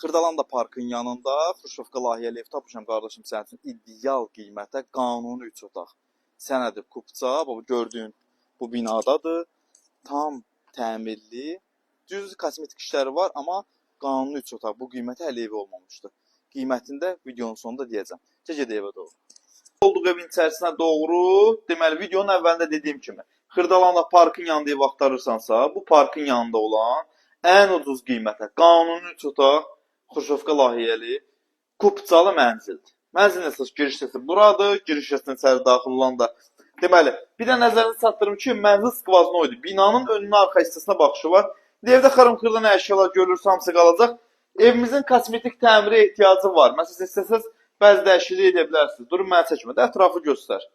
Xırdalanda parkın yanında Xruşovka layihəli ev tapmışam qardaşım sənin üçün ideal qiymətə, qanuni 3 otaq. Sənədi kupça, bu gördüyün bu binadadır. Tam təmirli. Düzdür, kosmetik işləri var, amma qanuni 3 otaq bu qiymətə hələ evi olmamışdı. Qiymətini də videonun sonunda deyəcəm. Gəl gedək evə doğru. Olduq evin içərisinə doğru. Deməli, videonun əvvəlində dediyim kimi, Xırdalanda parkın yanında ev axtarırsansa, bu parkın yanında olan ən ucuz qiymətə qanuni 3 otaq Xruşovka layihəli kupçalı mənzildir. Mənzilin əsas giriş hissəsi buradır. Giriş hissəsinə içəri daxil olanda, deməli, bir də nəzərinizə çatdırım ki, mənzil skvaznoydur. Binanın önünə, arxa hissəsinə baxışı var. İndi evdə xarım-xırda nə əşyalar görülürsə, hamısı qalacaq. Evimizin kosmetik təmirə ehtiyacı var. Məsələn, istəsəz bəzi dəyişiklik edə bilərsiniz. Durun, mənə çəkmə də, ətrafı göstər.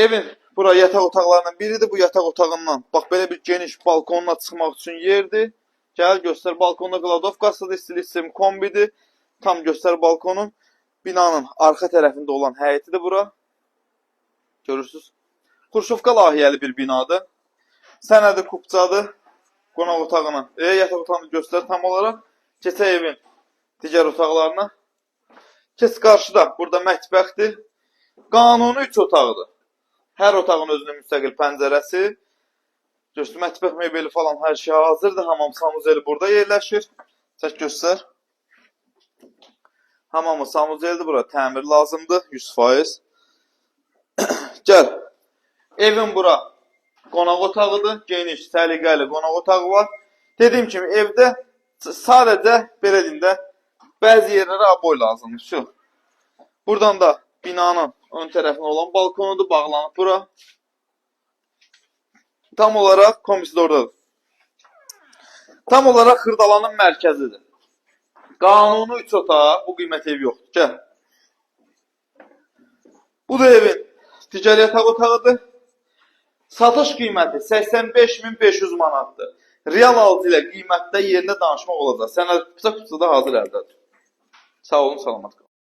Evin bura yataq otaqlarından biridir. Bu yataq otağından bax belə bir geniş balkonuna çıxmaq üçün yerdir. Gəl göstər, balkonda qladovkasıdır, istilik sistemi kombidir. Tam göstər balkonun. Binanın arxa tərəfində olan həyətidir bura. Görürsüz. Xruşovka layihəli bir binadır. Sənədi kupçadır. Qonaq otağını, yataq otağını göstər tam olaraq. Keçək evin digər otaqlarına. Keç qarşıda, burada mətbəxdir. Qanuni 3 otaqdır. Hər otağın özünün müstəqil pəncərəsi. Göstər, mətbəx mebeli falan hər şey hazırdır. Hamam sanuzeli burada yerləşir. Çək, göstər. Hamamı sanuzelidir bura. Təmir lazımdır 100%. Gəl. Evin bura qonaq otağıdır. Geniş, səliqəli qonaq otağı var. Dediyim kimi, evdə sadəcə, belə deyim də, bəzi yerlərə aboy lazımdır. Şu. Buradan da binanın ön tərəfində olan balkonudur, bağlanıb bura. Tam olaraq kombisi də oradadır. Tam olaraq Xırdalanın mərkəzidir. Qanuni 3 otaq, bu qiymət ev yoxdur. Gəl. Bu da evin digər yataq otağıdır. Satış qiyməti 85.500 manatdır. Real alıcı ilə qiymətdə yerində danışmaq olacaq. Sənəd kupça, kupça da hazır əldədir. Sağ olun, salamat qalın.